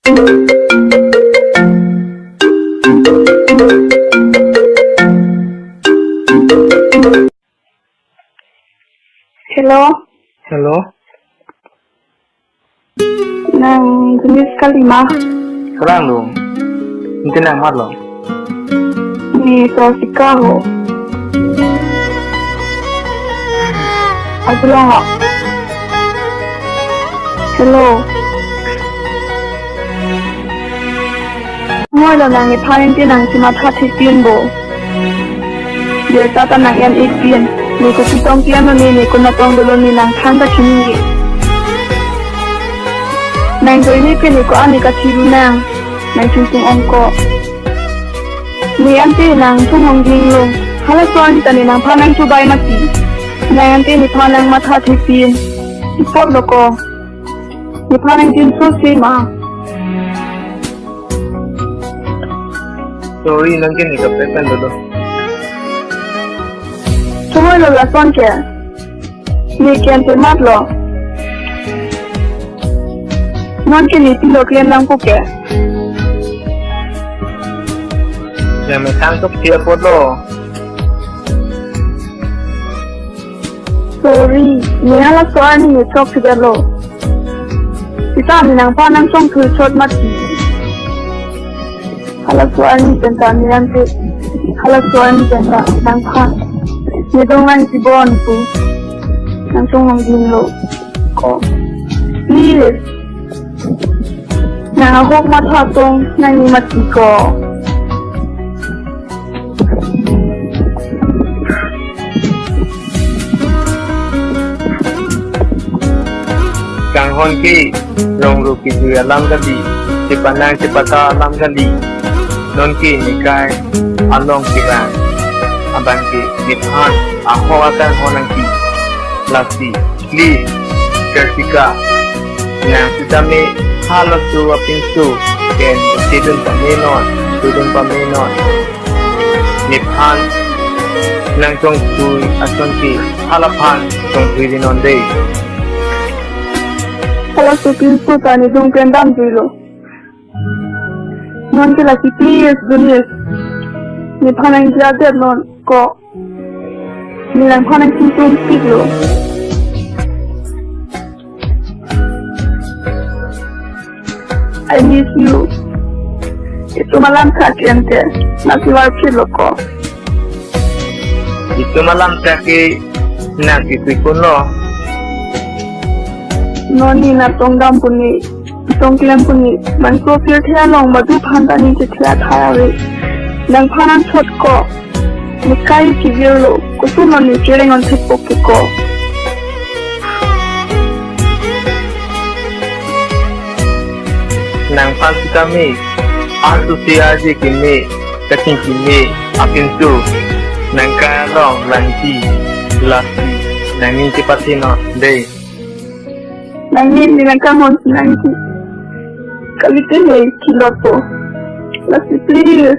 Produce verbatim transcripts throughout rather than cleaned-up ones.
Hello. Hello. Nang Janice kali ma? Sarang lo. Ante nang mat lo? Ne Prasika ho. Ajo lang ho. Hello. Moi lo nang nephan ante nang chematha thekpin bo. Birta ta nang en-ik pin. Ne kopi tong klem lo ne, ne konat tong dolo ne nang than ta chini. Nang joine pen ne ko-an ne kachiru nang. Nang chungchung ong ko. Ne ante nang thum hong ding lo. Halaso an ta ne nangphan nang chubai mati. Nang ante nephan nang matha thekpin. Ipot lo ko. Nephan nang chinso si ma. Sorry, nang ke ne kaprek pen dolo. Chomoi lo lason ke. Ne ke ante mat lo. Non ke ne pilo klem nang pu ke. Ne me tang tok sia poto. Sorry, ne halaso arni ne chok si lo. Sita ne nangphan nang chongthui chot mati. Halaso arni pen ta ne ante. Halaso arni pen ta nangphan. Ne dong nang chibon pu. Nang chong nang din lo. Ko. Please. Nang ahok matha tong nang ni mati ko. Kanghon ke, rong ro kejui alam kali, chepanang chepata alam kali, non ke nekai along kerang, abang ke nephan ahok akanghon nangji, lasi, please, Prasika, nang sitame halaso apinso, ken, chedun pame non, chedun pame non. Nephan nang chongthui ason ke halaphan chongthui di non dei. Halaso pinso ta ne dong pen damjui lo. Non ke lasi please, Janice. Nephan nang jira det non ko. Ne nangphan nang chingtum pik lo. I miss you. Itum alam tha ke ante, nang si var phit lo ko. Itum alam tha ke nang si kui kun lo. Non ne nang tong dam pu ne, tong klem pu ne, bangso pirthe along madu phan ta ne chethe athai ave. Nangphan nang chot ko. Nekai kevir lo, koson lo ne kereng on thek pok ke ko. Nangphan sitame, asu si aje keme, kaching keme, apinso, nangkai along langji, lasi, nangning chepathe non dei. Nangning ne nangkanghon nangji. Kalite ne kilot po. Lasi please.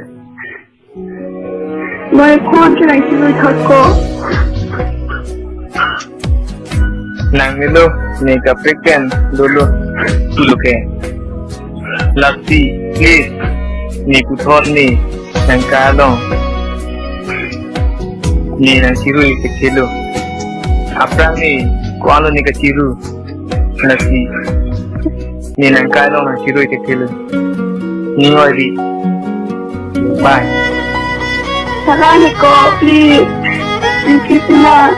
Noi phone ke nang chirui thak ko. Nang nelo, ne kaprek pen dolo, pulo ke. Lasi, please, ne puthot ne nangkai along, ne nang chirui thekthe lo. Aphrang ne ko-an lo ne kachiru. Lasi, ne nangkai along nang chirui thekthe lo. Ne oi ri. Bye. Sarang ko, please. Please, please, na.